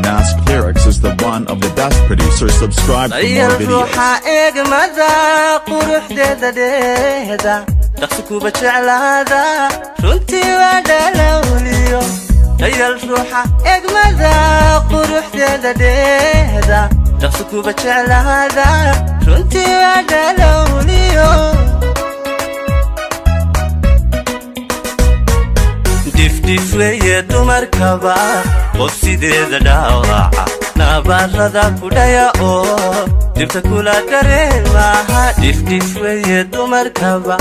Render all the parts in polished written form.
Mask Lyrics is the one of the best producers. Subscribe for more Dayal videos. Ruuxa eegmada quruxdeeda dheehda dhaqsi kuba jeclaada, runtii waa dhalawliyo. Dayal ruuxa eegmada quruxdeeda dheehda dhaqsi kuba jeclaada, runtii waa dhalawliyo. Dhifdhif weeye dumarkaba qof sideeda dhaawaca, nabarada kudhaya oo dhibta kula dareemaha. Dhifdhif weeye dumarkaba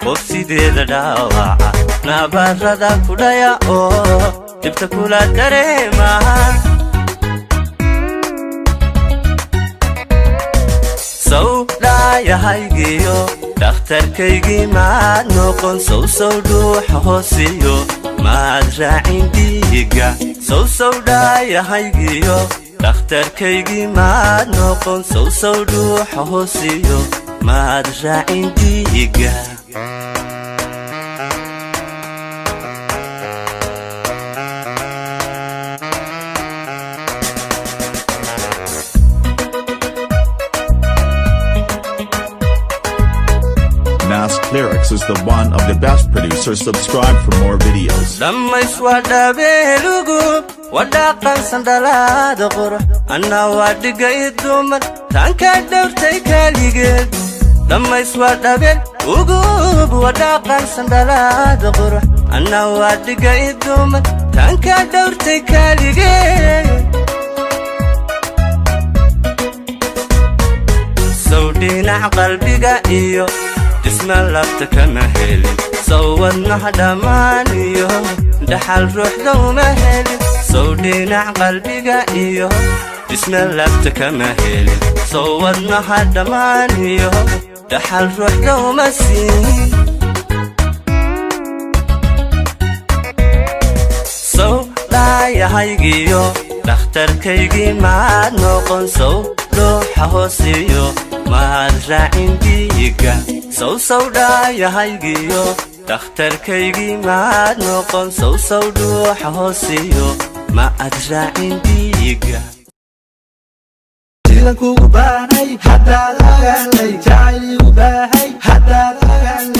qof sideeda dhaawaca, nabarada kudhaya oo dhibta kula dareemaha. Sow dhaayahaygiyo dhakhtarkaygii maad noqon, sow sow dhuuxa hoosiyo maad raacin dhiiga. Sow sow dhaayahaygiyo dhakhtarkaygii maad noqon, sow sow dhuuxa hoosiyo maad raacin dhiiga. Mask Lyrics is the one of the best producers. Subscribe for more videos. Dhammays waa dhabeelugub, waa dhaqansan dhalaada qurux, anna waa dhigay dumar taanka dhowrtay kaligeed. Dhammays waa dhabeel ugub, waa dhaqansan dhalaada qurux, anna waa dhigay dumar taanka dhowrtay kaligeed. Sow dhinac qalbiga iyo dhisma labta kama helin, sow wadnaha dhammaan iyo dhaxal ruuxda uma helin. Sow dhinac qalbiga iyo dhisma labta kama helin, sow wadnaha dhammaan iyo dhaxal ruuxda uma siin. Sow dhaayahaygiyo dhakhtarkaygii maad noqon, sow dhuuxa hoosiyo maad raacin dhiiga. Sow sow dhaayahaygiyo dhakhtarkaygii maad noqon, sow sow dhuuxa hoosiyo ma ad raacin dhiiga. Sidan kugu baanay haddaad ogaanay, jacayl igu baahay haddaad ogaanay.